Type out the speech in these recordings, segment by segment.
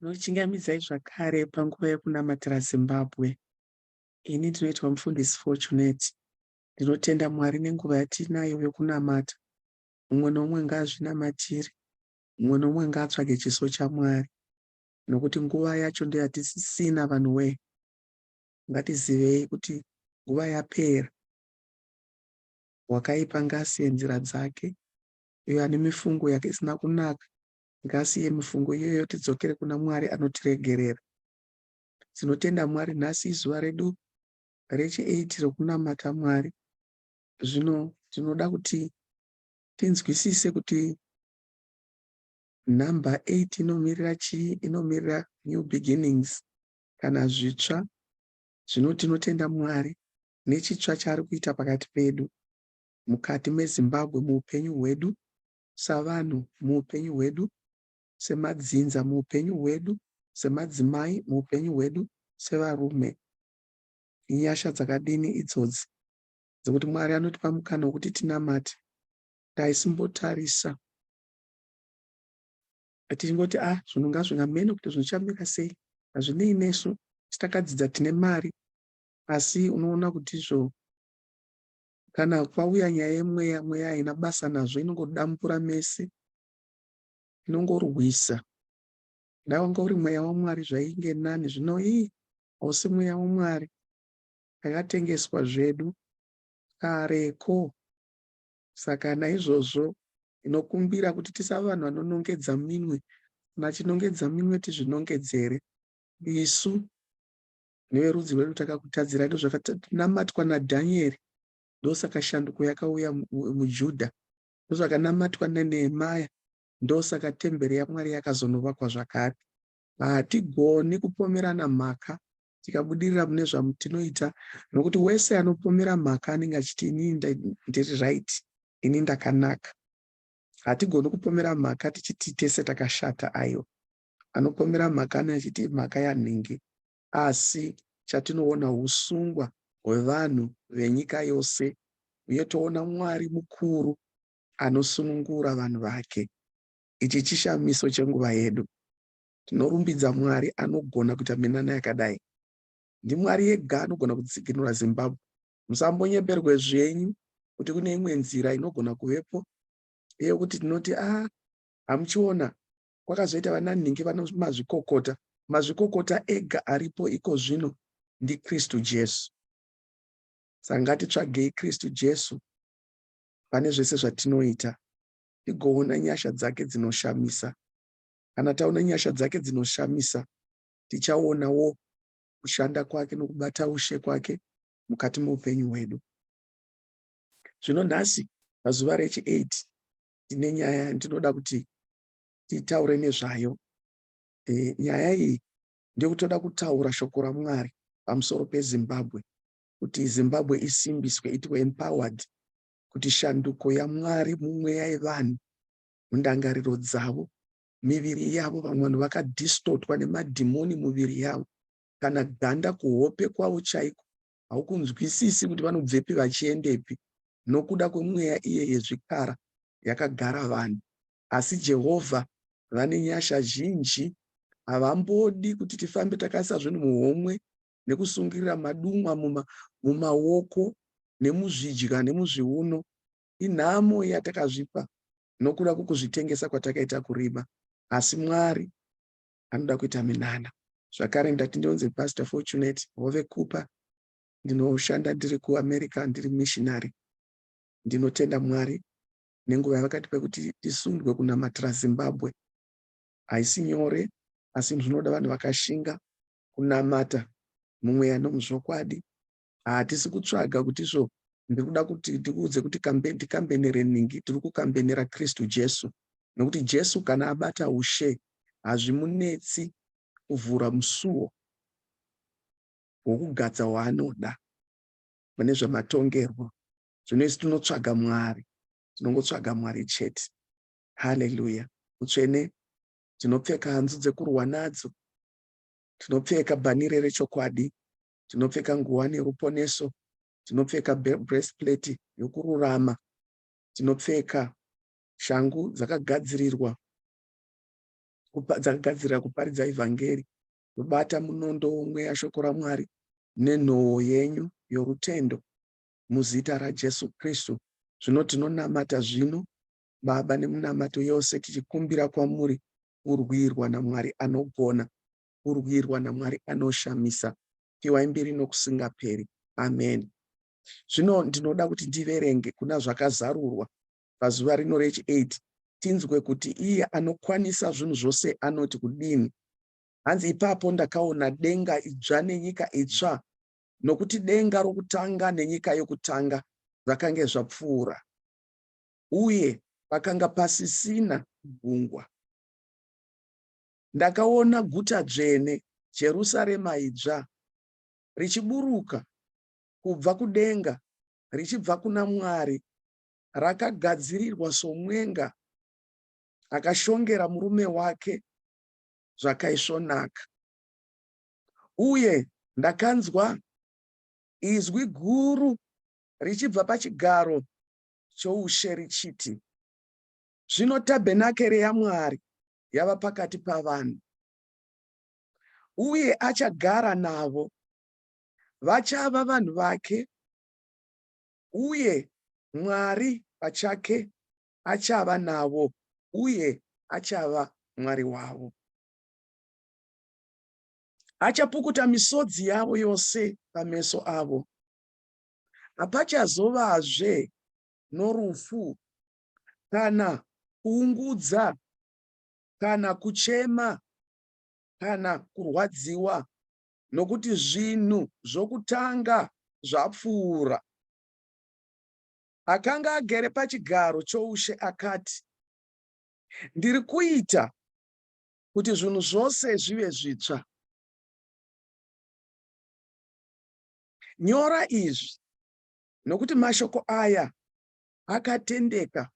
Ndinokuchingamidzai zvakare panguva yekunamatira Zimbabwe. Ini ndinoitwa Mufundisi Fortunate. Ndinotenda Mwari nenguva yatinayo yokunamata. Mumwe nomumwe ngaazvinamatire, mumwe nomumwe ngaatsvage chiso chaMwari nokuti nguva yacho ndoyatisisina vanhu wee. Ngatizivei kuti nguva yapera. Wakaipa ngaasiye nzira dzake, uyo ane mifungo yake isina kunaka Ngasiye mifungo iyoyo tidzokere kuna Mwari anotiregerera. Tinotenda Mwari nhasi izuva redu rechi 8 rokunamata Mwari. Zvino tinoda kuti tinzwisise kuti number 8 inomirira chii? Inomirira new beginnings kana zvitsva. Zvino tinotenda Mwari nechitsva chaari kuita pakati pedu mukati meZimbabwe muupenyu hwedu savanhu muupenyu hwedu, semadzinza muupenyu hwedu, semadzimai muupenyu hwedu, sevarume. Inyasha dzakadini idzodzi dzekuti Mwari anotipa mukana wekuti tinamate. Taisimbotarisa tichingoti ah zvinhu ngazvingamene kuti zvichamira sei, hazvinei nesu, takadzidza tine mari, asi unoona kuti izvo Kana kwauya nyaya yemweya, mweya haina basa nazvo, inongodambura mese, inongorwisa. Dai wanga uri mweya waMwari zvainge nani, zvino ii hausi mweya waMwari. Takatengeswa zvedu kareko. Saka naizvozvo ndinokumbira kuti tisava vanhu vanonongedza minwe. Kana tinongedza minwe tizvinongedzere isu neverudzi rwedu takakutadzirai. Ndozvakanamatwa naDhanieri, ndosaka shanduko yakauya muJudha. Ndozvakanamatwa naNehemaya, ndosaka temberi yaMwari yakazonovakwa zvakare. Hatigoni kupomerana mhaka tikabudirira mune zvatinoita nokuti wese anopomera mhaka anenge achiti inini ndiri right, ini ndakanaka. Hatigoni kupomera mhaka tichiti tese takashata, aiwa. Anopomera mhaka anenge achiti imhaka yanhingi. Asi chatinoona husungwa hwevanhu venyika yose uye toona Mwari mukuru anosunungura vanhu vake. Ichi chishamiso chenguva yedu. Tinorumbidza Mwari anogona kuita minana yakadai. NdiMwari ega anogona kudzikinura Zimbabwe. Musambonyeperwe zvenyu kuti kune imwe nzira inogona kuvepo yekuti tinoti ah hamuchiona kwakazoita vananhingi vana mazvikokota. Mazvikokota ega aripo iko zvino ndiKristu Jesu. Saka ngatitsvagei Kristu Jesu pane zvese zvatinoita tigoona nyasha dzake dzinoshamisa. Kana taona nyasha dzake dzinoshamisa, tichaonawo kushanda kwake nokubata ushe kwake mukati meupenyu hwedu. Zvino nhasi pazuva rechi8 tine nyaya yandinoda kuti titaure nezvayo. E, nyaya iyi ndeyekutoda kutaura shoko raMwari pamusoro peZimbabwe, kuti Zimbabwe isimbiswe, itwe empowered, kuti shanduko yaMwari mumweya yevanhu, mundangariro dzavo, miviri yavo, vamwe vanhu vakadistotwa nemadhimoni muviri yavo, kana ganda kuhope kwavo chaiko haukunzwisisi kuti vanobvepi vachiendepi nokuda kwemweya iye yezvikara yakagara vanhu. Asi Jehovha vane nyasha zhinji, havambodi kuti tifambe takaisa zvinhu muhomwe nekusungirira madumwa mumaoko nemuzvidya nemuzviuno. Inhamo yatakazvipa nokuda kwokuzvitengesa kwatakaita kurima. Asi Mwari anoda kuita minana. Zvakare ndati ndonzi Pastor Fortunate Hove Cooper, ndinoshanda ndiri kuAmerica, ndiri missionary. Ndinotenda Mwari nenguva yavakatipa kuti tisundwe kunamatira Zimbabwe. Haisi nyore, asi zvinoda vanhu vakashinga kunamata mumweya nomuzvokwadi. Hatisi kutsvaga kuti izvo ndiri kuda kuti ndikuudze kuti tikambenere nhingi, tiri kukambenera Kristu Jesu. Nokuti Jesu kana abata ushe hazvimunetsi kuvhura musuwo wokugadza waanoda mune zvematongerwo. Zvino isu tinotsvaga Mwari, tinongotsvaga Mwari chete. Haleluya! Mutsvene, tinopfeka hanzu dzekurwa nadzo, tinopfeka bhanire rechokwadi, tinopfeka nguwani yeruponeso, tinopfeka breastplate yokururama, tinopfeka shangu dzakagadzirirwa Dzakagadzirira kuparidza ivhangeri. Kubata munondo womweya, shoko raMwari, nenhowo yenyu yorutendo muzita raJesu Kristu. Zvino tinonamata zvino, Baba, nemunamato yose, tichikumbira kwamuri kurwirwa naMwari anogona, kurwirwa naMwari anoshamisa. Piwai mbiri nokusingaperi. Amen. Zvino ndinoda kuti ndiverenge kuna Zvakazarurwa pazuva rino rechi8, tinzwe kuti iye anokwanisa zvinhu zvose anoti kudini. Hanzi, ipapo ndakaona denga idzva nenyika itsva, nokuti denga rokutanga nenyika yokutanga zvakange zvapfuura, uye pakanga pasisina gungwa. Ndakaona guta dzvene, Jerusarema idzva, richiburuka kubva kudenga richibva kuna Mwari, rakagadzirirwa somwenga akashongera murume wake zvakaisvonaka. Uye ndakanzwa izwi guru richibva pachigaro choushe richiti, Zvino tabhenakere yaMwari yava pakati pavanhu, uye achagara navo, vachava vanhu vake, uye Mwari pachake achava navo uye achava Mwari wavo. Achapukuta misodzi yavo yose pameso avo. Hapachazovazve norufu, kana kuungudza, kana kuchema, kana kurwadziwa, nokuti zvinhu zvokutanga zvapfuura. Akanga agere pachigaro choushe akati, Ndiri kuita kuti zvinhu zvose zvive zvitsva. Nyora izvi, nokuti mashoko aya akatendeka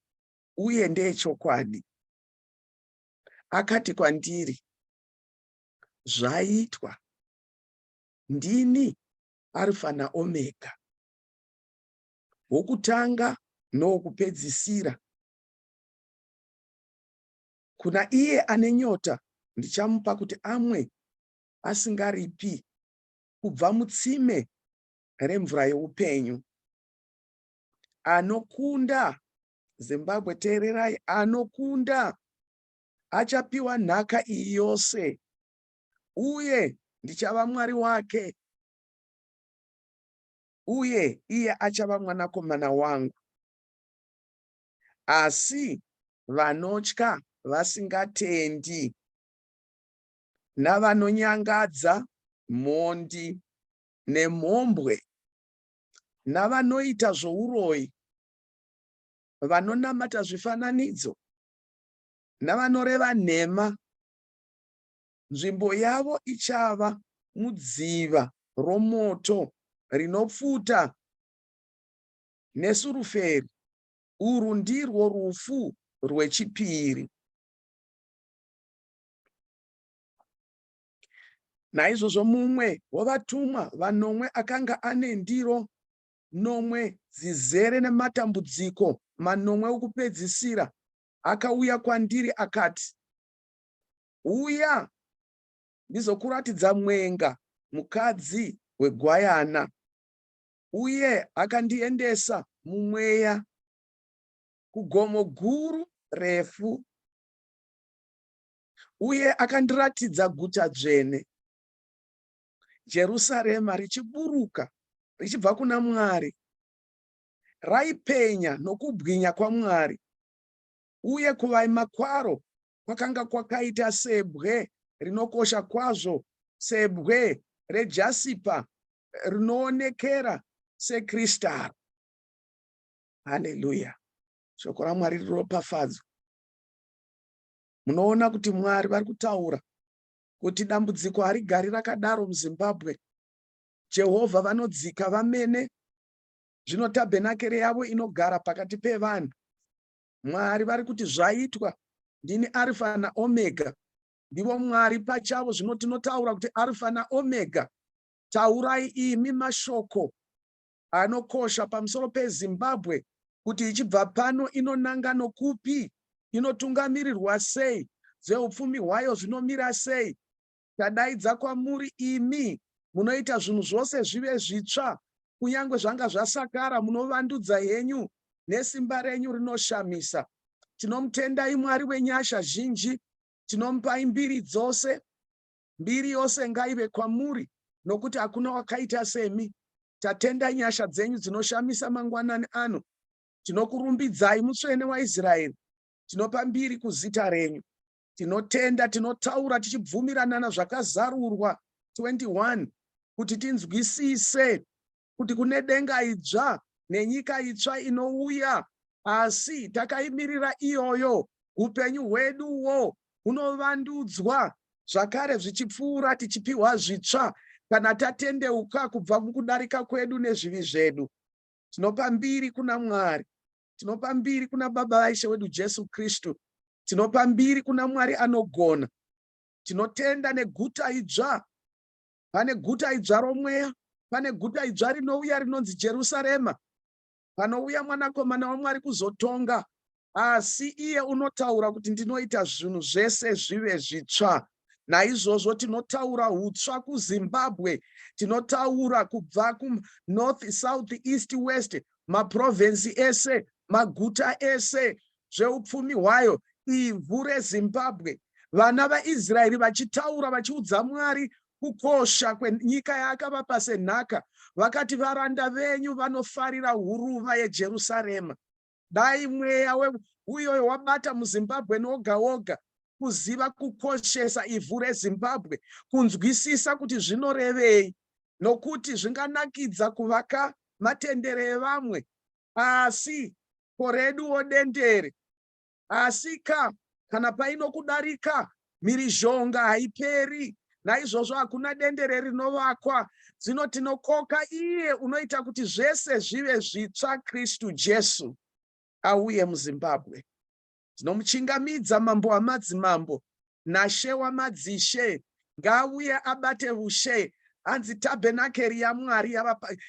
uye ndeechokwadi. Akati kwandiri, Zvaitwa. Ndini Arfa naOmega, wokutanga nowokupedzisira. Kuna iye ane nyota ndichamupa kuti amwe asingaripi kubva mutsime remvura youpenyu. Anokunda, Zimbabwe teererai, anokunda achapiwa nhaka iyi yose, uye ndichava Mwari wake, uye iye achava mwanakomana wangu. Asi vanotya vasingatendi navanonyangadza, mhondi nemhombwe, navanoita zvouroyi, vanonamata zvifananidzo, navanoreva nhema, nzvimbo yavo ichava mudziva romoto rinopfuta nesuruferi. Urwu ndirwo rufu rwechipiri. Naizvozvo mumwe wavatumwa vanomwe akanga ane ndiro nomwe dzizere nematambudziko manomwe okupedzisira akauya kwandiri akati, Uya ndizokuratidza mwenga, mukadzi wegwayana. Uye akandiendesa mumweya kugomo guru refu uye akandiratidza guta dzvene, Jerusarema, richiburuka richibva kuna Mwari. Raipenya nokubwinya kwaMwari, uye kuvaima kwaro kwakanga kwakaita sebwe rinokosha kwazvo, sebwe rejasipa rinoonekera sekristaro. Haleluya! Shoko raMwari riropafadzwe. Munoona kuti Mwari vari kutaura kuti dambudziko harigari rakadaro muZimbabwe. Jehovha vanodzika vamene, zvino tabhenakere yavo inogara pakati pevanhu. Mwari vari kuti zvaitwa, ndini Arifa naOmega. Ndivo Mwari pachavo. Zvino tinotaura kuti Arifa naOmega. Taurai imi mashoko anokosha pamusoro peZimbabwe kuti ichibva pano inonanga nokupi, inotungamirirwa sei. Zveupfumi hwayo zvinomira sei? Tadaidza kwamuri imi munoita zvinhu zvose zvive zvitsva, kunyange zvanga zvasakara, munovandudza henyu nesimba renyu rinoshamisa. Tinomutendai Mwari wenyasha zhinji, tinomupai mbiri dzose. Mbiri yose ngaive kwamuri, nokuti hakuna wakaita semi. Tatenda nyasha dzenyu dzinoshamisa mangwanani ano. Tinokurumbidzai, Mutsvene waIsraeri. Tinopa mbiri kuzita renyu. Tinotenda, tinotaura tichibvumirana nazvakazarurwa 21 kuti tinzwisise kuti kune denga idzva nenyika itsva inouya, asi takaimirira iyoyo, upenyu hweduwo hunovandudzwa zvakare zvichipfuura tichipiwa zvitsva kana tatendeuka kubva mukudarika kwedu nezvivi zvedu. Tinopa mbiri kuna Mwari. Tinopa mbiri kuna Baba vaIshe wedu Jesu Kristu. Tinopa mbiri kuna Mwari anogona. Tinotenda neguta idzva. Pane guta idzva romweya. Pane guta idzva rinouya rinonzi Jerusarema. Panouya Mwanakomana waMwari kuzotonga. Asi iye unotaura kuti ndinoita zvinhu zvese zvive zvitsva. Naizvozvo tinotaura hutsva kuZimbabwe, tinotaura kubva kuNorth, South, East, West, maprovinsi ese, maguta ese, zveupfumi hwayo, ivhu reZimbabwe. Vana vaIsraeri vachitaura vachiudza Mwari kukosha kwenyika yaakavapa senhaka, vakati varanda venyu vanofarira huruva yeJerusarema. Dai mweya uyoyo wabata muZimbabwe woga woga kuziva kukoshesa ivhu reZimbabwe, kunzwisisa kuti zvinorevei, nokuti zvinganakidza kuvaka matendere evamwe, asi ko reduwo dendere. Asi ka kana paino kudarika mhirizhonga haiperi, naizvozvo hakuna dendere rinovakwa. Zvino tinokoka iye unoita kuti zvese zvive zvitsva, Kristu Jesu, auye muZimbabwe. Tinomuchingamidza Mambo wamadzimambo naShe wamadzishe. Ngaauye abate ushe. Hanzi tabhenakeri yaMwari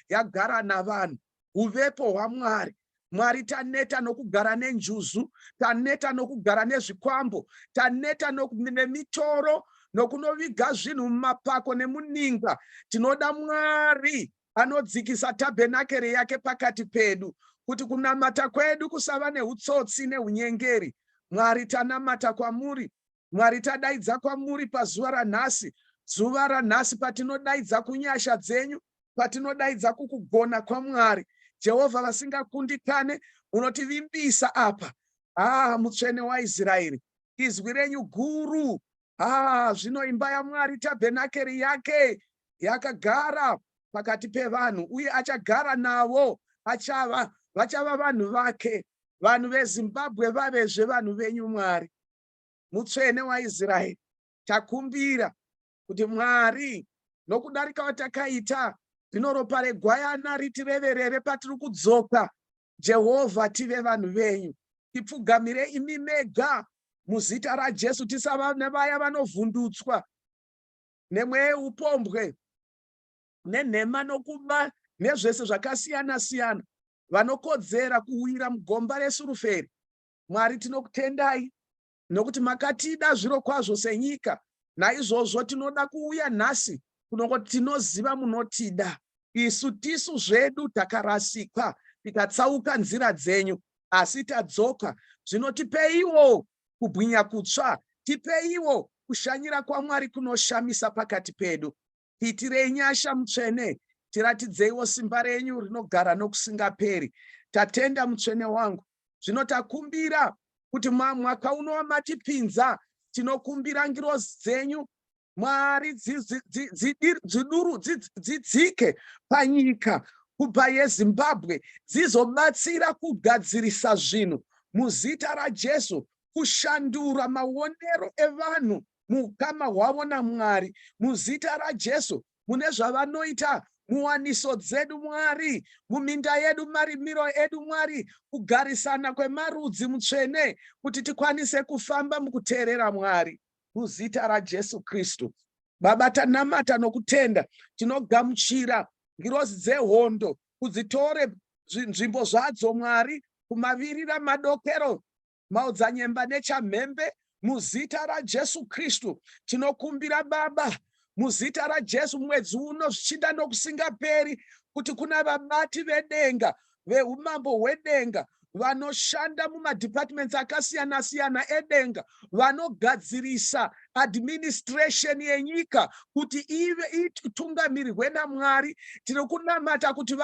yagara navanhu. Huvepo hwaMwari. Mwari, taneta nokugara nenjuzu, taneta nokugara nezvikwambo, taneta nemitoro nokunoviga zvinhu mumapako nemuninga. Tinoda Mwari anodzikisa tabhenakeri yake pakati pedu, kuti kunamata kwedu kusava neutsotsi neunyengeri. Mwari, tanamata kwamuri. Mwari, tadaidza kwamuri pazuva ranhasi, zuva ranhasi patinodaidza kunyasha dzenyu, patinodaidza kukugona kwaMwari. Jehovha vasingakundikane, munotivimbisa apa. Ah, Mutsvene waIsraeri, izwi renyu guru. Ah, zvino imba yaMwari, tabhenakeri yake yakagara pakati pevanhu, uye achagara navo, achava vachava vanhu vake. Vanhu veZimbabwe vavezve vanhu venyu, Mwari. Mutsvene waIsraeri, takumbira kuti Mwari, nokudarika kwatakaita, zvino ropa regwayana ritireverere patiri kudzoka. Jehovha, tive vanhu venyu, tipfugamire imi mega muzita raJesu, tisava nevaya vanovhundutswa nemweya yeupombwe nenhema nokuba nezvese zvakasiyana siyana, vanokodzera kuwira mugomba resuruferi. Mwari, tinokutendai nokuti makatida zvirokwazvo senyika. Naizvozvo tinoda kuuya nhasi kunongoti tinoziva munotida. Isu tisu zvedu takarasika tikatsauka nzira dzenyu, asi tadzoka. Zvino tipeiwo kubwinya kutsva, tipeiwo kushanyira kwaMwari kunoshamisa pakati pedu. Tiitirei nyasha, Mutsvene, tiratidzeiwo simba renyu rinogara nokusingaperi. Tatenda, Mutsvene wangu. Zvino takumbira kuti mwaka uno wamatipinza, tinokumbira ngirozi dzenyu, Mwari, dzidzike panyika kubva yeZimbabwe, dzizobatsira kugadzirisa zvinhu muzita raJesu, kushandura maonero evanhu muukama hwavo naMwari muzita raJesu, mune zvavanoita muwaniso dzedu, Mwari, muminda yedu, marimiro edu, Mwari, kugarisana kwemarudzi, Mutsvene, kuti tikwanise kufamba mukuteerera Mwari muzita raJesu Kristu. Baba, tanamata nokutenda, tinogamuchira ngirozi dzehondo kudzitore zvinzvimbo zvadzo, Mwari, kumavirira, madokero, maodzanyemba nechamhembe. Muzita raJesu Kristu tinokumbira Baba, muzita raJesu, mwedzi uno zvichinda nokusingaperi, kuti kuna vabati vedenga, veumambo hwedenga, vanoshanda mumadepartments akasiyana-siyana edenga, vanogadzirisa administration yenyika kuti ive itungamirirwe naMwari. Tiri kunamata kuti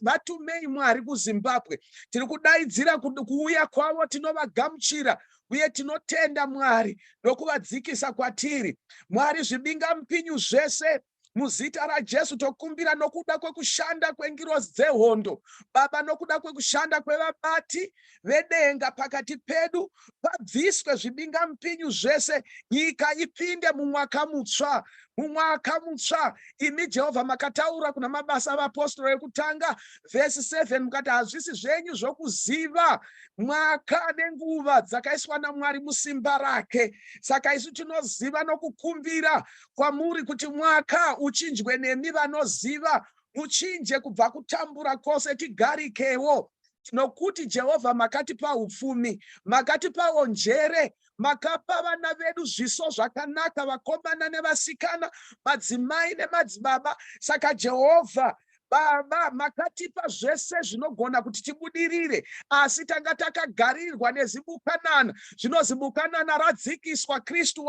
vatumei Mwari kuZimbabwe. Tiri kudaidzira kuuya kwavo, tinovagamuchira uye tinotenda Mwari nokuvadzikisa kwatiri. Mwari, zvibingamupinyu zvese, muzita raJesu tokumbira nokuda kwekushanda kwengirozi dzehondo, Baba, nokuda kwekushanda kwevabati vedenga pakati pedu, pabviswe zvibingamupinyu zvese, nyika ipinde mumwaka mutsva, mumwaka mutsva. Imi Jehovha makataura kuna Mabasa Avapostora ekutanga vhesi 7, mukati hazvisi zvenyu zvokuziva mwaka nenguva dzakaiswa naMwari musimba rake. Saka isu tinoziva nokukumbira kwamuri kuti mwaka uchinjwe nemi vanoziva, muchinje kubva kutambura kwose, tigarikewo, nokuti Jehovha makatipa upfumi, makatipawo njere, makapa vana vedu zviso zvakanaka, vakomana nevasikana, madzimai nemadzibaba. Saka Jehovha Baba, makatipa zvese zvinogona kuti tibudirire, asi tanga takagarirwa nezibukanana. Zvino zibukanana radzikiswa, Kristu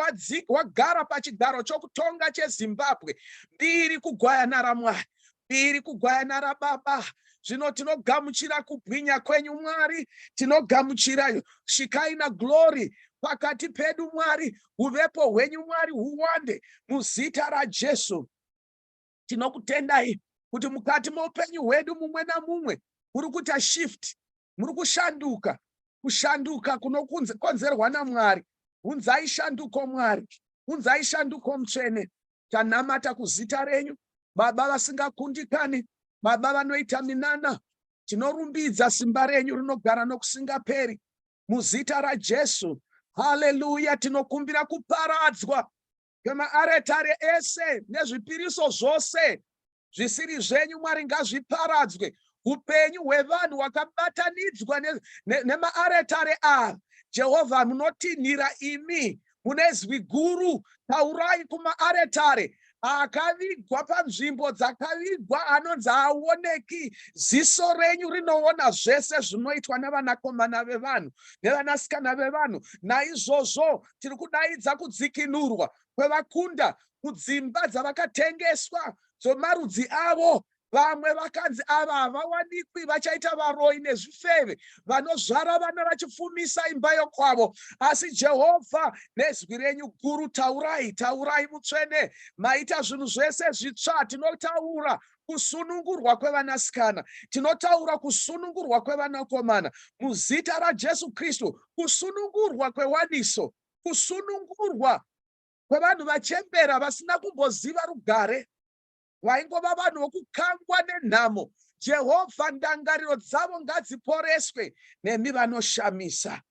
wagara pachigaro chokutonga cheZimbabwe. Mbiri kugwayana raMwari, mbiri kugwayana raBaba. Zvino tinogamuchira kubwinya kwenyu Mwari, tinogamuchira Shekinah glory pakati pedu Mwari. Uvepo hwenyu Mwari huwande muzita raJesu. Tinokutendai kuti mukati moupenyu hwedu mumwe namumwe muri kuita shift, muri kushanduka, kushanduka kunokonzerwa naMwari. Unzai shanduko Mwari, unzai shanduko Mutsvene. Tanamata kuzita renyu, Baba vasingakundikani, Baba vanoita minana. Tinorumbidza simba renyu rinogara nokusingaperi muzita raJesu. Haleluya! Tinokumbira kuparadzwa kwemaaretare ese nezvipiriso zvose zvisiri zvenyu Mwari, ngazviparadzwe. Upenyu hwevanhu hwakabatanidzwa nemaaretare ne, ne ava, Jehovha munotinhira imi mune zwi guru. Taurai kumaaretare akavigwa panzvimbo dzakavigwa, anonzi haaoneki. Ziso renyu rinoona zvese zvinoitwa nevanakomana vevanhu nevanasikana vevanhu. Naizvozvo tiri kudaidza kudzikinurwa kwevakunda kudzimba dzavakatengeswa dzomarudzi avo. Vamwe vakanzi ava havawanikwi, vachaita varoyi nezvifeve, vanozvara vana vachipfumisa imba yokwavo. Asi Jehovha, nezwi renyu guru, taurai, taurai Mutsvene, maita zvinhu zvese zvitsva. Tinotaura kusunungurwa kwevanasikana, tinotaura kusunungurwa kwevanakomana muzita raJesu Kristu, kusunungurwa kwewaniso, kusunungurwa kwevanhu vachembera vasina kumboziva rugare, vaingova vanhu vokukangwa nenhamo. Jehovha, ndangariro dzavo ngadziporeswe nemi vanoshamisa.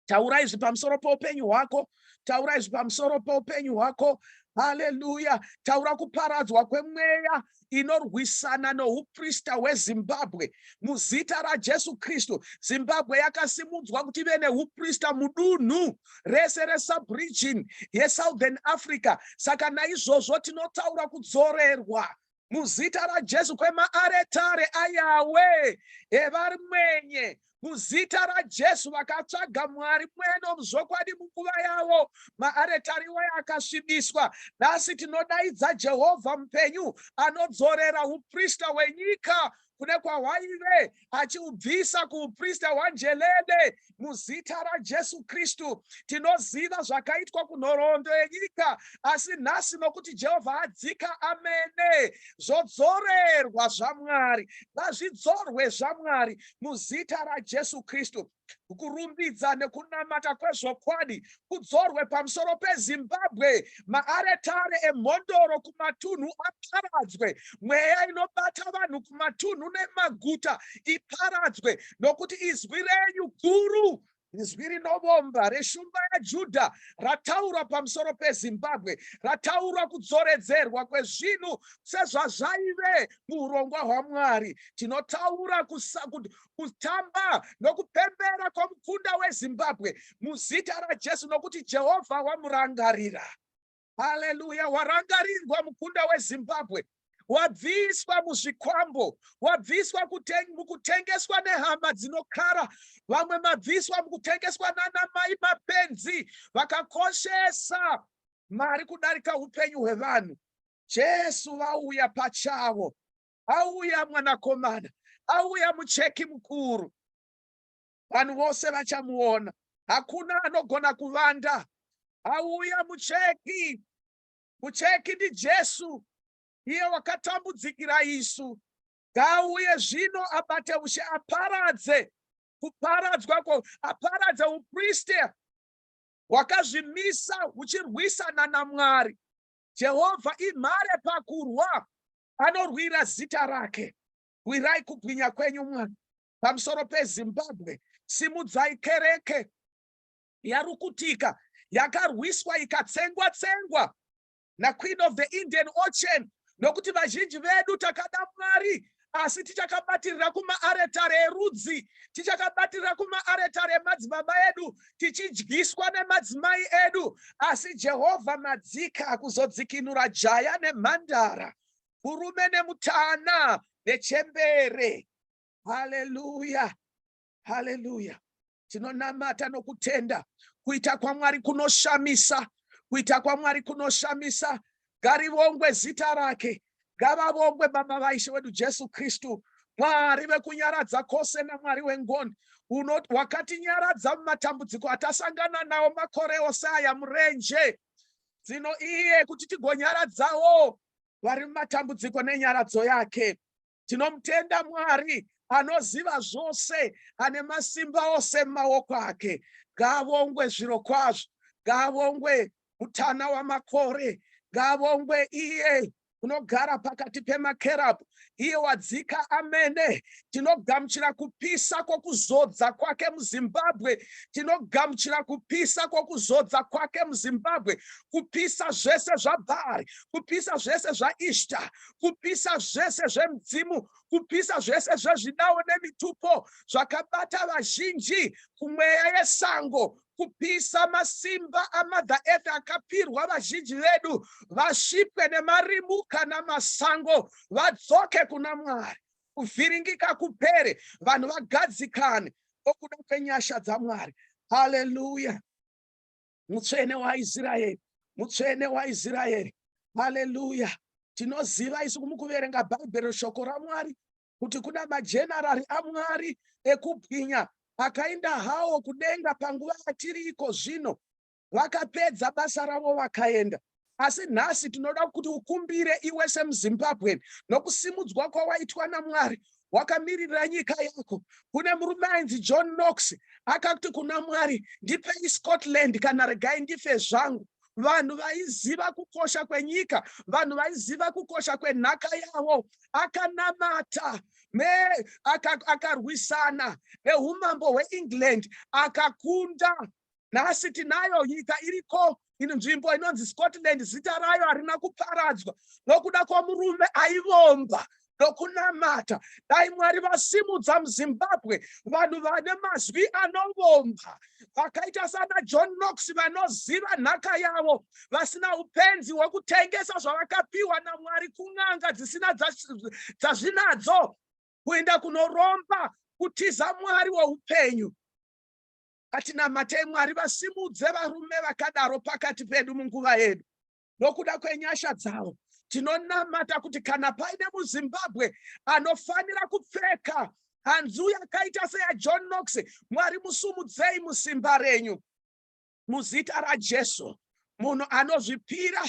Taura izvi pamusoro poupenyu hwako, taura izvi pamusoro poupenyu hwako. Haleluya! Taura kuparadzwa kwemweya inorwisana nouprista hweZimbabwe muzita raJesu Kristu. Zimbabwe yakasimudzwa kuti ive neuprista mudunhu rese resubregion yeSouthern Africa. Saka naizvozvo tinotaura kudzorerwa muzita raJesu kwemaaretare aYawe evarimwenye muzita raJesu. Vakatsvaga Mwari mweno muzvokwadi munguva yavo, maaretari iwayo akasvibiswa. Nhasi tinodaidza Jehovha mupenyu anodzorera uprista hwenyika kune kwahwaive, achiubvisa kuuprista hwanjelede muzita raJesu Kristu. Tinoziva zvakaitwa kunhoroondo yenyika, asi nhasi nokuti Jehovha adzika amene, zvodzorerwa zvaMwari, ngazvidzorwe zvaMwari muzita raJesu Kristu. Kurumbidza nekunamata kwezvokwadi kudzorwe pamusoro peZimbabwe, maaretare emhondoro kumatunhu aparadzwe, mweya inobata vanhu kumatunhu nemaguta iparadzwe, nokuti izwi renyu guru Izwi rinovomba reshumba yaJudha rataura pamusoro peZimbabwe, rataura kudzoredzerwa kwezvinhu sezvazvaive muurongwa hwaMwari. Tinotaura kutamba nokupembera kwomukunda weZimbabwe muzita raJesu, nokuti Jehovha wamurangarira. Haleluya! Warangarirwa mukunda weZimbabwe, wabviswa muzvikwambo, wabviswa mukutengeswa nehama dzinokara. Vamwe mabviswa mukutengeswa nana mai mapenzi vakakoshesa mari kudarika upenyu hwevanhu. Jesu vauya pachavo, auya mwanakomana, auya mucheki mukuru. Vanhu vose vachamuona, hakuna anogona kuvanda. Auya mucheki, mucheki ndiJesu, iye wakatambudzikira isu. Ngaauye zvino abate ushe, aparadze kuparadzwa ko, aparadze upriste hwakazvimisa huchirwisana naMwari. Jehovha imhare pakurwa, anorwira zita rake. Rwirai kubwinya kwenyu, Mwari, pamusoro peZimbabwe. Simudzai kereke yarukutika, yakarwiswa ikatsengwa tsengwa naQueen of the Indian Ocean, nokuti vazhinji vedu takada Mwari asi tichakabatirira kumaaretare erudzi, tichakabatirira kumaaretare emadzibaba edu, tichidyiswa nemadzimai edu. Asi Jehovha madzika kuzodzikinura jaya nemhandara, murume nemutana nechembere. Haleluya, haleluya! Tinonamata nokutenda. Kuita kwaMwari kunoshamisa, kuita kwaMwari kunoshamisa. Ngarivongwe zita rake, ngavavongwe Baba vaIshe wedu Jesu Kristu, Mwari vekunyaradza kwose naMwari wengoni, wakatinyaradza mumatambudziko atasangana nawo makore ose aya murenje. Dzino iye kuti tigonyaradzawo vari mumatambudziko nenyaradzo yake. Tinomutenda Mwari anoziva zvose, ane masimba ose mumaoko ake. Ngaavongwe zviro kwazvo, ngaavongwe mutana wamakore, ngaavongwe iye unogara pakati pemakerabhu, iye wadzika amene. Tinogamuchira kupisa kwokuzodza kwake muZimbabwe, tinogamuchira kupisa kwokuzodza kwake muZimbabwe, kupisa zvese zvaBhaari, kupisa zvese zvaIshta, kupisa zvese zvemudzimu, kupisa zvese zvezvidawo nemitupo zvakabata vazhinji kumweya yesango, kupisa masimba aMother Earth akapirwa vazhinji vedu, vasvipwe nemarimu kana masango, vadzoke kuna Mwari. Kuvhiringika kupere, vanhu vagadzikane nokuda kwenyasha dzaMwari. Haleluya! Mutsvene waIsraeri, Mutsvene waIsraeri. Haleluya! Tinoziva isu mukuverenga Bhaibheri, shoko raMwari, kuti kuna majenarari aMwari ekubwinya akaenda hawo kudenga panguva yatiri iko zvino. Vakapedza basa ravo vakaenda. Asi nhasi tinoda kuti ukumbire iwe semuZimbabwean, nokusimudzwa kwawaitwa naMwari, wakamirira nyika yako. Kune murume ainzi John Knox, akati kuna Mwari, "Ndipei Scotland kana regai ndife zvangu." Vanhu vaiziva kukosha kwenyika, vanhu vaiziva kukosha kwenhaka yavo. Akanamata, akarwisana neumambo hweEngland, akakunda. Nhasi tinayo nyika iriko, ino nzvimbo inonzi Scotland, zita rayo harina kuparadzwa nokuda kwomurume aivomba nokunamata. Dai Mwari vasimudza muZimbabwe vanhu vane mazwi anovomba, vakaita sana John Knox, vanoziva nhaka yavo, vasina upenzi hwekutengesa zvavakapiwa naMwari kun'anga dzisina dzazvinadzo, kuenda kunoromba, kutiza Mwari woupenyu. Ngatinamatei Mwari vasimudze varume vakadaro pakati pedu munguva yedu. Nokuda kwenyasha dzavo, tinonamata kuti kana paine muZimbabwe anofanira kupfeka hanzu yakaita seyaJohn Knox, Mwari musumudzei musimba renyu muzita raJesu. Munhu anozvipira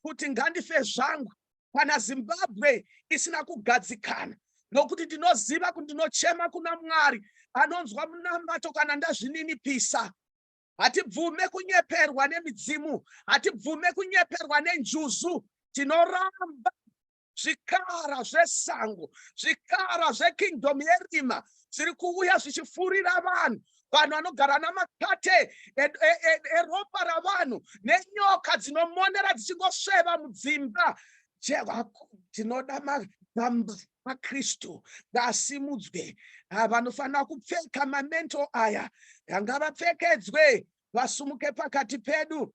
kuti ngandife zvangu kana Zimbabwe isina kugadzikana, nokuti ndinoziva kuti ndinochema kuna Mwari anonzwa munamato kana ndazvininipisa. Hatibvume kunyeperwa nemidzimu, hatibvume kunyeperwa nenjuzu. Tinoramba zvikara zvesango, zvikara zvekingdom yerima zviri kuuya zvichifurira vanhu. Vanhu vanogara namakate eropa ravanhu nenyoka dzinomonera dzichingosveva mudzimba. Tinoda magamba aKristu ngaasimudzwe. Vanofanira kupfeka mamento aya ngavapfekedzwe, vasumuke pakati pedu.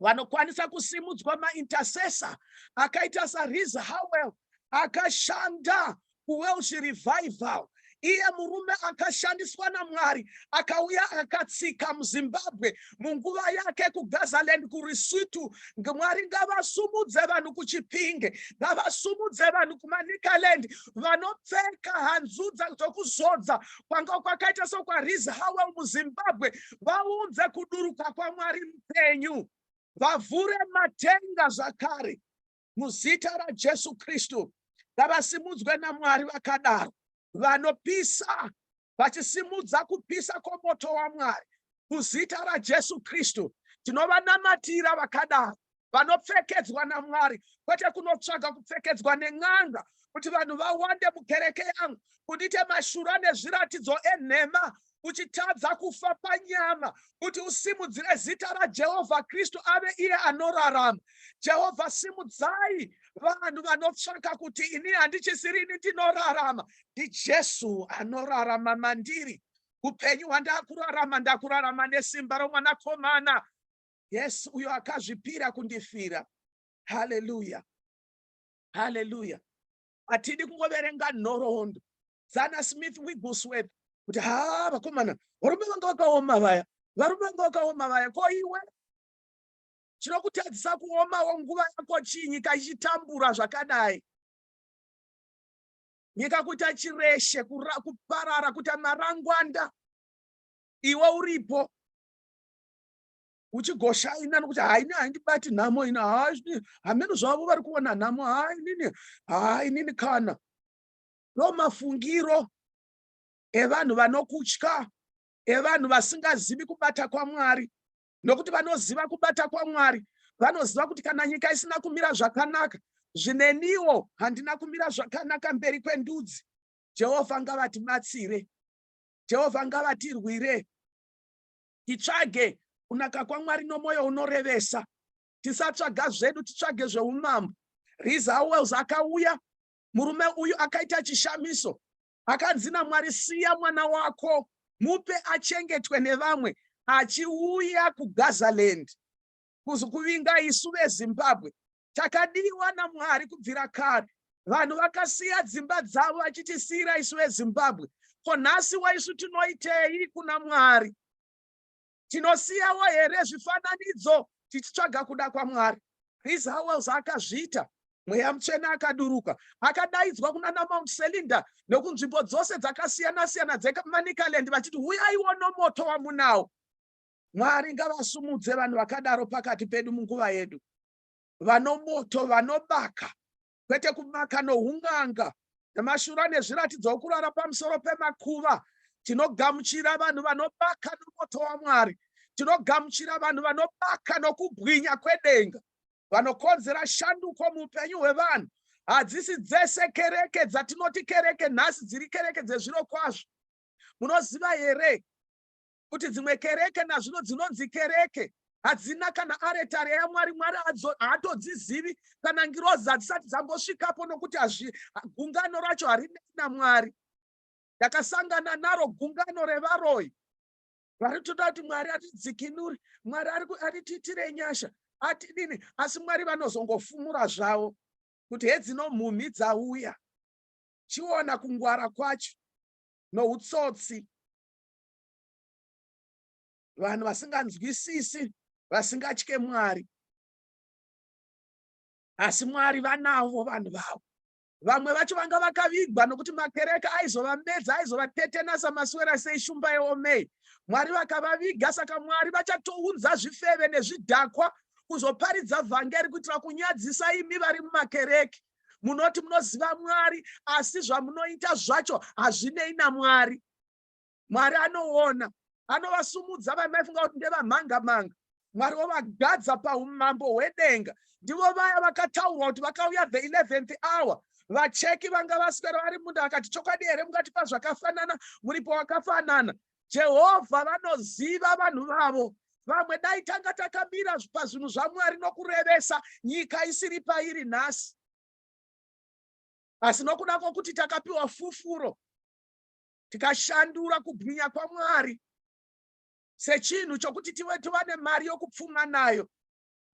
Vanokwanisa kusimudzwa maintercessor akaita saRees Howell, akashanda kuWelsh Revival. Iye murume akashandiswa naMwari, akauya akatsika muZimbabwe munguva yake, kuGazaland, kuRisuthu. Mwari ngavasumudze vanhu kuChipinge, ngavasumudze vanhu kuManicaland vanopfeka hanzu dzokuzodza kwanga kwakaita sokwaRees Howell muZimbabwe, vaunze kuduruka kwaMwari mupenyu, vavhure matenga zvakare muzita raJesu Kristu. Ngavasimudzwe naMwari vakadaro, vanopisa, vachisimudza kupisa kwomoto waMwari muzita raJesu Kristu. Tinovanamatira vakadaro, vanopfekedzwa naMwari, kwete kunotsvaga kupfekedzwa nen'anga kuti vanhu vawande mukereke yangu, kundiite mashura nezviratidzo enhema, uchitadza kufa panyama kuti usimudzire zita raJehovha Kristu ave iye anorarama. Jehovha, simudzai vanhu vanotsvaka kuti ini handichisiri ini ndinorarama, ndiJesu anorarama mandiri. Upenyu hwandakurarama, ndakurarama nesimba romwanakomana, yes, uyo akazvipira kundifira. Haleluya, haleluya. Hatidi kungoverenga nhoroondo dzana Smith Wigglesworth kuti ha, vakomana, varume vanga vakaoma vaya, varume vanga vakaoma vaya. Ko iwe, chinokutadzisa kuomawo nguva yako chii, nyika ichitambura zvakadai, nyika kuita chireshe, kuparara, kuita marangwanda, iwe uripo uchigoshaina nokuti haini, haindibati nhamo ino, hameno zvavo vari kuona nhamo, ha, inini, ha, inini kana? Ndo mafungiro evanhu vanokutya, evanhu vasingazivi kubata kwaMwari, nokuti vanoziva kubata kwaMwari vanoziva kuti kana nyika isina kumira zvakanaka, zvineniwo handina kumira zvakanaka mberi kwendudzi. Jehovha ngavatibatsire, Jehovha ngavatirwire. Titsvage kunaka kwaMwari nomwoyo unorevesa, tisatsvaga zvedu, titsvage zveumambo. Rees Howells akauya, murume uyu akaita chishamiso. Akanzi naMwari, "Siya mwana wako, mupe achengetwe nevamwe," achiuya kuGazaland kuvinga isu veZimbabwe. Takadiwa naMwari kubvira kare. Vanhu vakasiya dzimba dzavo vachitisiyira isu veZimbabwe. Ko nhasi waisu tinoitei kuna Mwari? Tinosiyawo here zvifananidzo tichitsvaga kuda kwaMwari? Rees Howells akazviita. Mweya Mutsvene akaduruka, akadaidzwa kuna naMount Selinda nokunzvimbo dzose dzakasiyana-siyana dzeManicaland, vachiti, "Uyaiwo nomoto wamunawo." Mwari ngavasumudze vanhu vakadaro pakati pedu munguva yedu, vanomoto, vanobaka, kwete kubaka noun'anga nemashura nezviratidzo okurara pamusoro pemakuva. Tinogamuchira vanhu vanobaka nomoto waMwari. Tinogamuchira vanhu vanobaka nokubwinya kwedenga, vanokonzera shanduko muupenyu hwevanhu. Hadzisi dzese kereke dzatinoti kereke nhasi dziri kereke dzezviro kwazvo. Munoziva here kuti dzimwe kereke nazvino dzinonzi kereke hadzina kana aretari yaMwari? Mwari haatodzizivi, kana ngirozi hadzisati dzambosvikapo, nokuti gungano racho harinei naMwari. Ndakasangana naro gungano revaroyi vari kutoda kuti Mwari atidzikinuri, Mwari aritiitire nyasha, atidini, asi Mwari vanozongofumura zvavo kuti hedzino mhumhi dzauya. Chiona kungwara kwacho noutsotsi, vanhu vasinganzwisisi, vasingatye Mwari. Asi Mwari vanavo vanhu vavo. Vamwe vacho vanga vakavigwa nokuti makereke aizovamedza, aizovatetenasa maswera sei shumba yeomei. Mwari vakavaviga. Saka Mwari vachatounza zvifeve nezvidhakwa kuzoparidza vhangeri kuitira kunyadzisa imi vari mumakereke munoti munoziva Mwari, asi zvamunoita zvacho hazvinei naMwari. Mwari anoona, anovasumudza. Vamaifunga kuti ndevamhanga manga, Mwari wovagadza paumambo hwedenga. Ndivo vaya vakataurwa kuti vakauya the 11th hour. Vacheki vanga vaswera vari munda vakati, "Chokwadi here mungatipa zvakafanana, muripo wakafanana?" Jehovha vanoziva vanhu vavo. Vamwe dai tanga takamira pazvinhu zvaMwari nokurevesa nyika isiri pairi nhasi. Asi nokuda kwokuti takapiwa fufuro, tikashandura kubwinya kwaMwari sechinhu chokuti tive tivane mari yokupfuma nayo.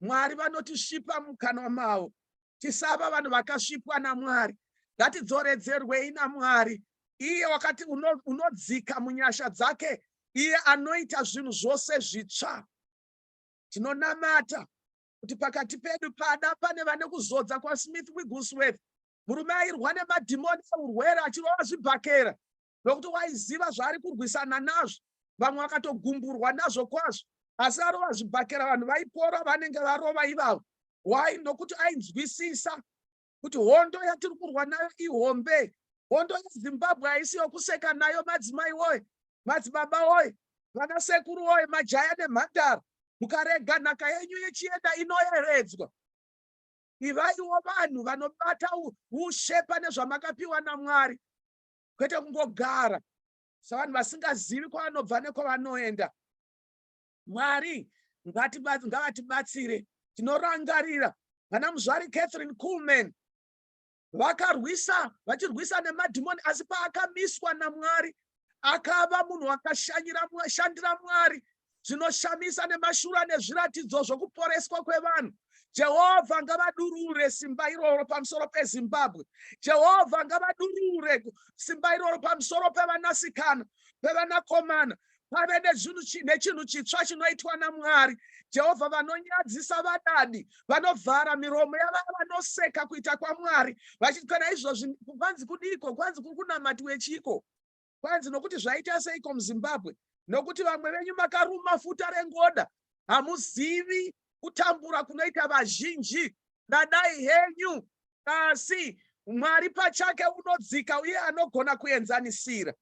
Mwari vanotisvipa mukanwa mavo. Tisava vanhu vakasvipwa naMwari. Ngatidzoredzerwei naMwari. Iye wakati unodzika munyasha dzake, iye anoita zvinhu zvose zvitsva. Tinonamata kuti pakati pedu pada pane vane kuzodza kwaSmith Wigglesworth, murume airwa nemadhimoni eurwere achirova zvibhakera nokuti waiziva zvaari kurwisana nazvo. Vamwe vakatogumburwa nazvo kwazvo, asi arova zvibhakera vanhu vaipora vanenge varova ivavo. Why? Nokuti ainzwisisa kuti hondo yatiri kurwa nayo ihombe. Hondo yeZimbabwe haisi yokuseka nayo, madzimai woye, madzibaba woye, vanasekuru woye, majaya nemhandara. Mukarega nhaka yenyu yechienda inoyeredzwa. Ivaiwo vanhu vanobata ushe pane zvamakapiwa naMwari, kwete kungogara savanhu vasingazivi kwavanobva nekwavanoenda. Mwari ngavatibatsire. Tinorangarira vana Muzvari Catherine Kuhlman vakarwisa, vachirwisa nemadhimoni, asi paakamiswa naMwari akava munhu akashandira Mwari zvinoshamisa nemashura nezviratidzo zvokuporeswa kwevanhu. Jehovha ngavadurure simba iroro pamusoro peZimbabwe. Jehovha ngavadurure simba iroro pamusoro pevanasikana, pevanakomana. Pave nechinhu chitsva chinoitwa naMwari. Jehovha vanonyadzisa vadadi, vanovhara miromo yavaya vanoseka kuita kwaMwari, vachiti kana izvozvi kwanzi kudiko, kwanzi kuri kunamatiwe chiko, kwanzi nokuti zvaita seiko muZimbabwe, nokuti vamwe venyu makaruma futa rengoda, hamuzivi kutambura kunoita vazhinji. Dadai henyu, asi Mwari pachake unodzika uye anogona kuenzanisira.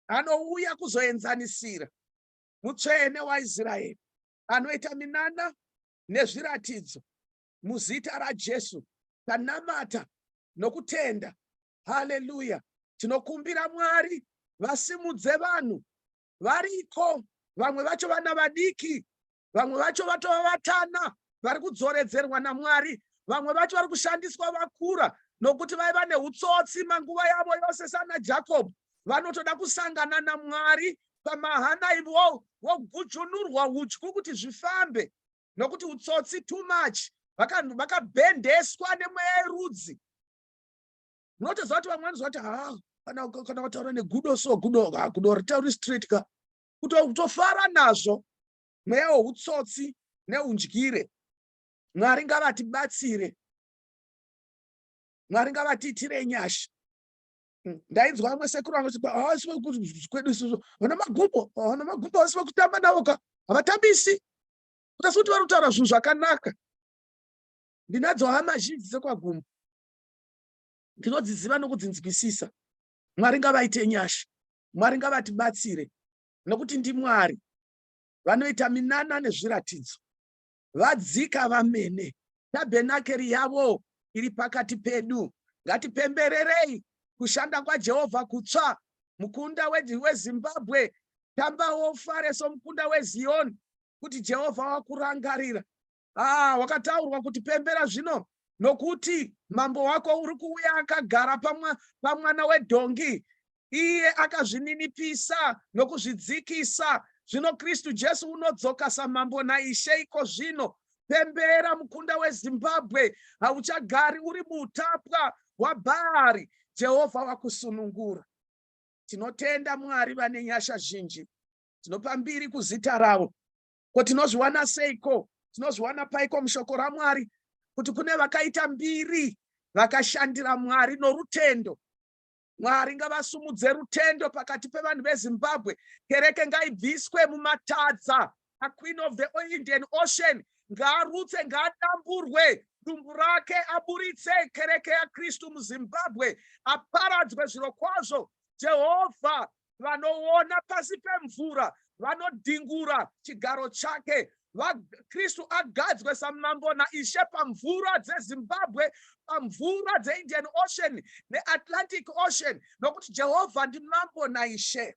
Anouya kuzoenzanisira. Mutsvene waIsraeri anoita minana nezviratidzo muzita raJesu. Tanamata nokutenda. Haleluya. Tinokumbira Mwari vasimudze vanhu variko, vamwe vacho vana vadiki, vamwe vacho vatova vatana vari kudzoredzerwa naMwari, vamwe vacho vari kushandiswa vakura nokuti vaiva neutsotsi manguva yavo yose sana Jacob. Vanotoda kusangana naMwari pamahana vogujunurwa udyu kuti zvifambe, nokuti utsotsi too much, vakabhendeswa nemweya yerudzi. Munotoziva kuti vamwe vanoziva kuti ha kana kutaura negudo so gudo, ha, gudo ritauri straight ka, kutofara nazvo, mweya weutsotsi neundyire. Mwari ngavatibatsire, Mwari ngavatiitire nyasha. Ndainzwa vamwe sekuru vangu vachiti kwedu isusu vana Magumbo, vana Magumbo vasi vekutamba navo ka, havatambisi, kutasi kuti vari kutaura zvinhu zvakanaka. Ndinadzo hama zhinji dzekwaGumbo, ndinodziziva nokudzinzwisisa. Mwari ngavaite nyasha, Mwari ngavatibatsire, nokuti ndiMwari vanoita minana nezviratidzo. Vadzika vamene, tabhenakeri yavo iri pakati pedu. Ngatipembererei kushanda kwaJehovha kutsva. Mukunda weZimbabwe, tambawo ufare somukunda weZiyoni, kuti Jehovha wakurangarira. Ah, wakataurwa kuti pembera zvino, nokuti mambo wako uri kuuya akagara pamwana wedhongi. Iye akazvininipisa nokuzvidzikisa. Zvino Kristu Jesu unodzoka samambo naIshe iko zvino. Pembera, mukunda weZimbabwe, hauchagari uri muutapwa hwaBhaari. Jehovha wakusunungura. Tinotenda Mwari vane nyasha zhinji. Tinopa mbiri kuzita ravo. Ko tinozviwana seiko? Tinozviwana paiko mushoko raMwari kuti kune vakaita mbiri vakashandira Mwari norutendo? Mwari ngavasumudze rutendo pakati pevanhu veZimbabwe. Kereke ngaibviswe mumatadza aQueen of the Indian Ocean. Ngaarutse, ngaadamburwe dumbu rake, aburitse kereke yaKristu muZimbabwe, aparadzwe zvirokwazvo. Jehovha vanoona pasi pemvura, vanodhingura chigaro chake. Kristu agadzwe samambo naIshe pamvura dzeZimbabwe, pamvura dzeIndian Ocean neAtlantic Ocean, nokuti Jehovha ndimambo naIshe.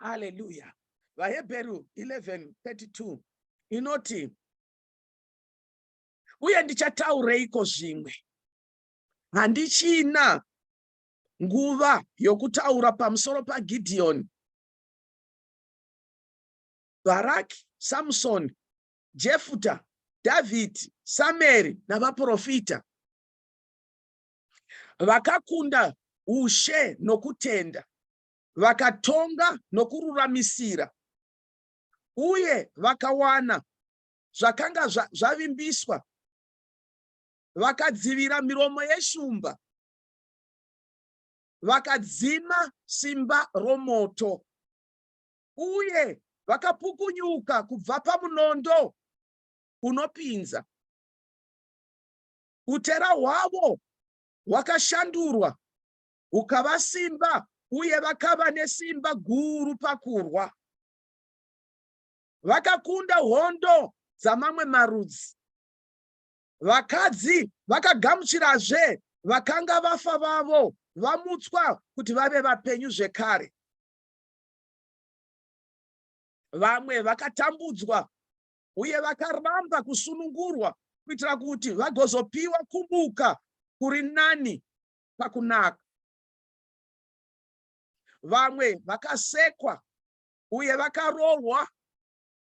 Haleluya. VaHebheru 11:32 inoti, uye ndichataureiko zvimwe? Handichina nguva yokutaura pamusoro paGidheoni, Bharaki, Samusoni, Jefuta, Dhavhidhi, Samueri navaprofita vakakunda ushe nokutenda, vakatonga nokururamisira, uye vakawana zvakanga zvavimbiswa, vakadzivira miromo yeshumba, vakadzima simba romoto, uye vakapukunyuka kubva pamunondo unopinza. Utera hwavo hwakashandurwa hukava simba uye vakava nesimba guru pakurwa. Vakakunda hondo dzamamwe marudzi. Vakadzi vakagamuchirazve vakanga vafa vavo vamutswa kuti vave vapenyu zvekare. Vamwe vakatambudzwa uye vakaramba kusunungurwa kuitira kuti vagozopiwa kumuka kuri nani pakunaka. Vamwe vakasekwa uye vakarohwa,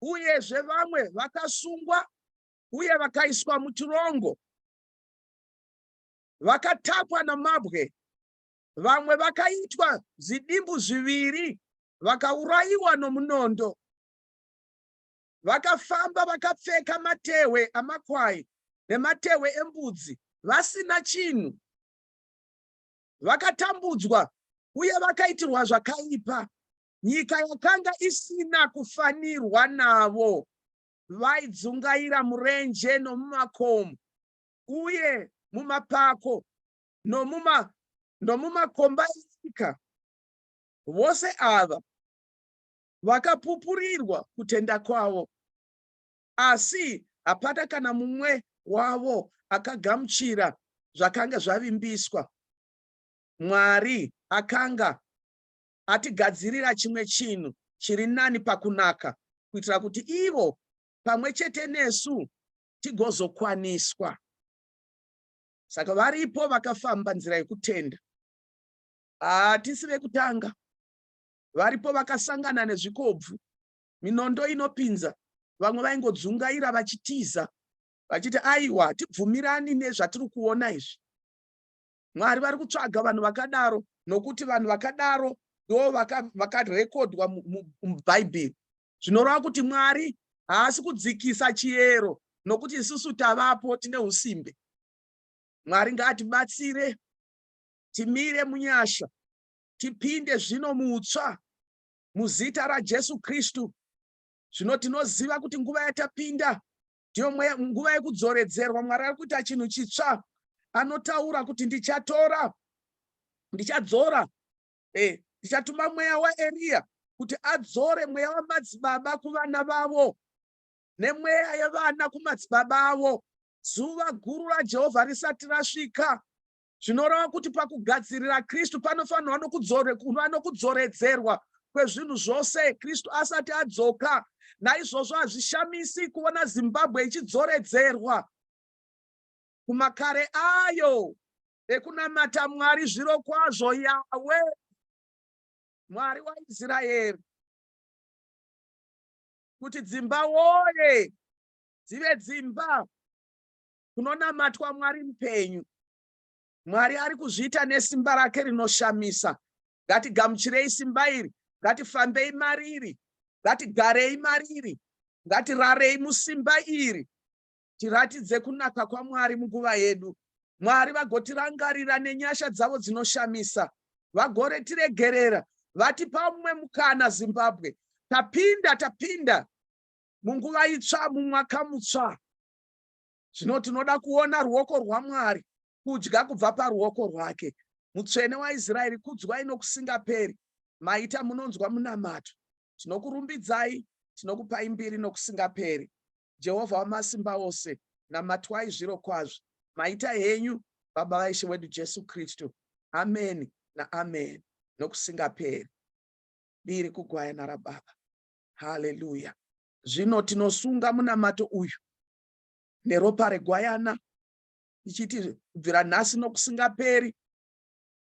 uyezve vamwe vakasungwa uye vakaiswa mutirongo. Vakatapwa namabwe, vamwe vakaitwa zvidimbu zviviri, vakaurayiwa nomunondo. Vakafamba vakapfeka matehwe amakwai nematehwe embudzi, vasina chinhu. Vakatambudzwa uye vakaitirwa zvakaipa. Nyika yakanga isina kufanirwa navo. Vaidzungaira murenje nomumakomo uye mumapako nomumakomba enyika. Vose ava vakapupurirwa kutenda kwavo, asi hapana kana mumwe wavo akagamuchira zvakanga zvavimbiswa. Mwari akanga atigadzirira chimwe chinhu chiri nani pakunaka kuitira kuti ivo pamwe chete nesu tigozokwaniswa. Saka varipo vakafamba nzira yekutenda. Hatisi vekutanga. Varipo vakasangana nezvikobvu, minondo inopinza, vamwe vaingodzungaira vachitiza vachiti aiwa hatibvumirani nezvatiri kuona izvi. Mwari vari kutsvaga vanhu vakadaro nokuti vanhu vakadaro ndo vakarekodwa muBhaibheri. Zvinoreva kuti Mwari haasi kudzikisa chiyero nokuti isusu tavapo tine usimbe. Mwari ngaatibatsire timire munyasha tipinde zvino mutsva muzita raJesu Kristu. Zvino tinoziva kuti nguva yatapinda ndiyo nguva yekudzoredzerwa. Mwari ari kuita chinhu chitsva. Anotaura kuti ndichatora, ndichadzora, ndichatuma mweya waEriya kuti adzore mweya wamadzibaba kuvana vavo nemweya yevana kumadzibaba avo, zuva guru raJehovha risati rasvika. Zvinoreva kuti pakugadzirira Kristu panofanirwa kuva nokudzoredzerwa kwezvinhu zvose Kristu asati adzoka. Naizvozvo hazvishamisi kuona Zimbabwe ichidzoredzerwa kumakare ayo ekunamata Mwari zvirokwazvo, Yahwe, Mwari waIsraeri, kuti dzimba woye dzive dzimba kunonamatwa Mwari mupenyu. Mwari ari kuzviita nesimba rake rinoshamisa. Ngatigamuchirei simba iri, ngatifambei mariri, ngatigarei mariri, ngatirarei musimba iri, tiratidze kunaka kwaMwari munguva yedu. Mwari vagotirangarira nenyasha dzavo dzinoshamisa, vagoretiregerera, vatipa mumwe mukana. Zimbabwe, tapinda, tapinda munguva itsva, mumwaka mutsva. Zvino tinoda kuona ruoko rwaMwari, kudya kubva paruoko rwake. Mutsvene waIsraeri, kudzwai nokusingaperi. Maita munonzwa munamato. Tinokurumbidzai, tinokupai mbiri nokusingaperi. Jehovha wamasimba ose, namatwai zviro kwazvo. Maita henyu, Baba vaIshe wedu Jesu Kristu. Ameni naameni nokusingaperi. Mbiri kugwayana raBaba. Haleluya. Zvino tinosunga munamato uyu neropa regwayana tichiti kubvira nhasi nokusingaperi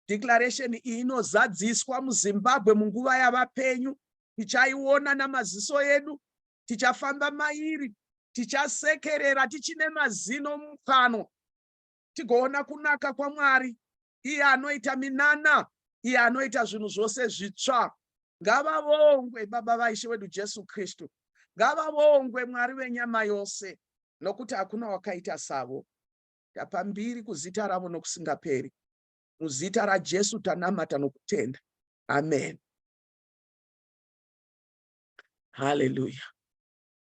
declaration iyi inozadziswa muZimbabwe munguva yavapenyu. Tichaiona namaziso edu, tichafamba mairi, tichasekerera tichine mazino mumukanwa, tigoona kunaka kwaMwari, iye anoita minana, iye anoita zvinhu zvose zvitsva. Ngavavongwe Baba vaIshe wedu Jesu Kristu, ngavavongwe Mwari venyama yose, nokuti hakuna wakaita savo. Tapa mbiri kuzita ravo nokusingaperi. Muzita raJesu tanamata nokutenda. Amen. Hallelujah.